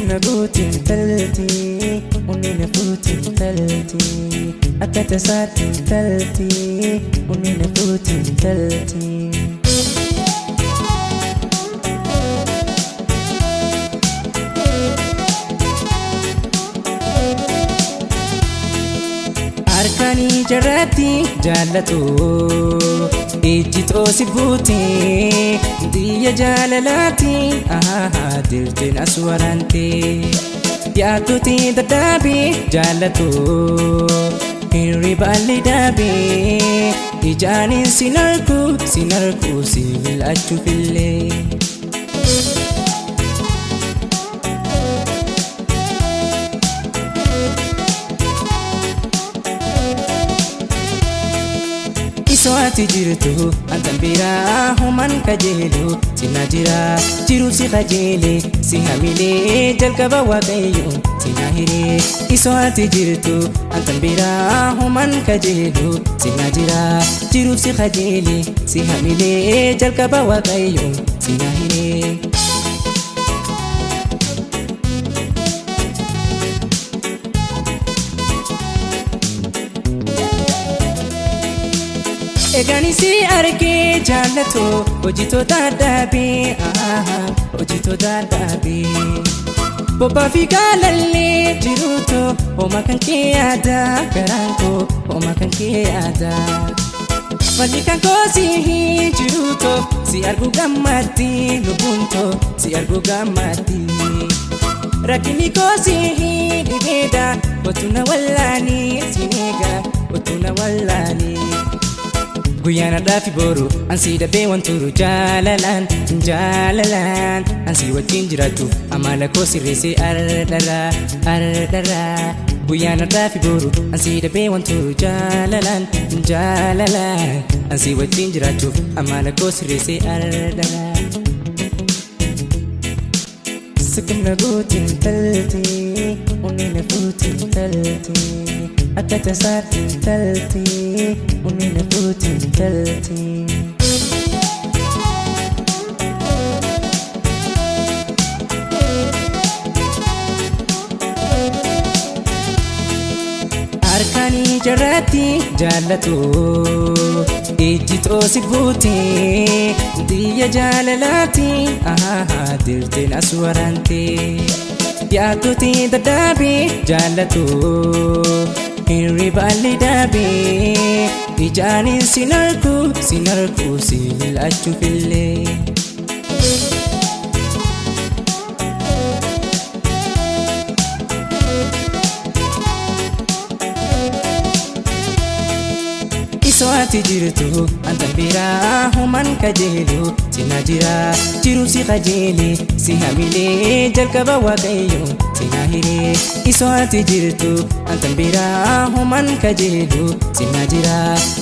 Sikna gootiin talti, onnee na fuutiin talti. Akka tasaatiin talti, onnee na fuutiin talti. Harkanii jarratti jaallatu ijji xoosi buute xiyya jaalalaati dirteen as waraante yaatuti dadhabe jaallatu hirribaalli dhaabe ijaanin sin argu sin argu si mil'achuufillee. Isoo ati jirtu antan biraa human kajeelu sina jira jiru si kajeele si hamilee jalqaba waaqayyo sina hiree. Isoo ati jirtu antan biraa human kajeelu sina jira jiru si kajeele si hamilee jalqaba waaqayyo sina hiree. Egaan si argee jaallatu hojitoota dhaabee hojitoota dhaabee bobbaa fi gaalallee jiruutu hooma kan kee yaada garaan koo hooma kan kee yaada. Falli kan koo si jiruutu si argu gammatti lubbuun too si argu gammatti. Rakkinni koo si dhibeedha kootu na wallaanii si eega kootu na wallaanii. Guyyaan har'aa fi boru ansii dhabee wanturu jaalalaan jaalalaan ansii wajjin jiraachuuf amala koo sirreessee ardharraa ardharraa. Guyyaan har'aa fi boru ansii dhabee wanturu jaalalaan jaalalaan ansii wajjin jiraachuuf amala koo sirreessee ardharraa. Sikna gootiin talti, onnee na fuutiin talti. Akka tasaatiin talti, onnee na fuutiin talti. Harkanii jarratti jaallatu ijji xoosi buute xiyya jaalalaati dirteen as waraante yaatuti dadhabe jaallatu hirribaalli dhaabe ijaanin sin argu sin argu si mil'achuufillee. Isoo ati jirtu antan biraa human kajeelu sina jira jiru si kajeele si hamilee jalqaba waaqayyo sina hiree. Isoo ati jirtu antan biraa human kajeelu sina jira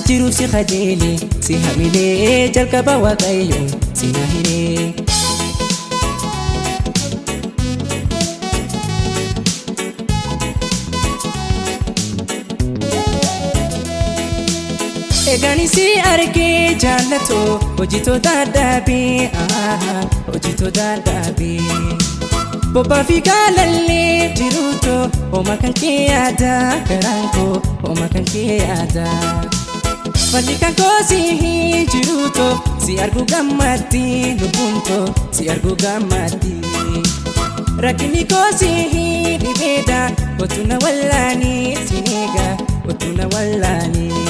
jiru si kajeele si hamilee jalqaba waaqayyo sina hiree. Egaan si argee jaallatu hojitoota dhaabee hojitoota dhaabee bobbaa fi gaalallee jiruutu hooma kan kee yaada garaan koo hooma kan kee yaada. Falli kan koo si jiruutu si argu gammatti lubbuun too si argu gammatti. Rakkinni koo si dhibeedha kootu na wallaanii si eega kootu na wallaanii.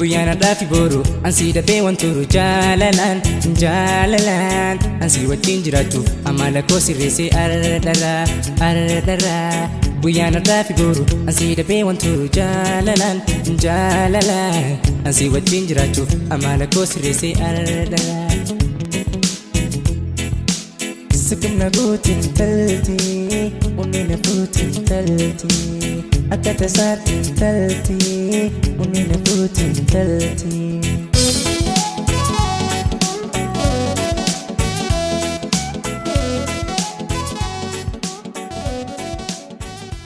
Guyyaan har'aa fi boru ansii dhabee wanturu jaalalaan jaalalaan ansii wajjin jiraachuuf amala koo sirreessee ardharraa ardharraa. Guyyaan har'aa fi boru ansii dhabee wanturu jaalalaan jaalalaan ansii wajjin jiraachuuf amala koo sirreessee ardharraa. Sikna gootiin talti, onnee na fuutiin talti. Akka tasaatiin talti, onnee na fuutiin talti.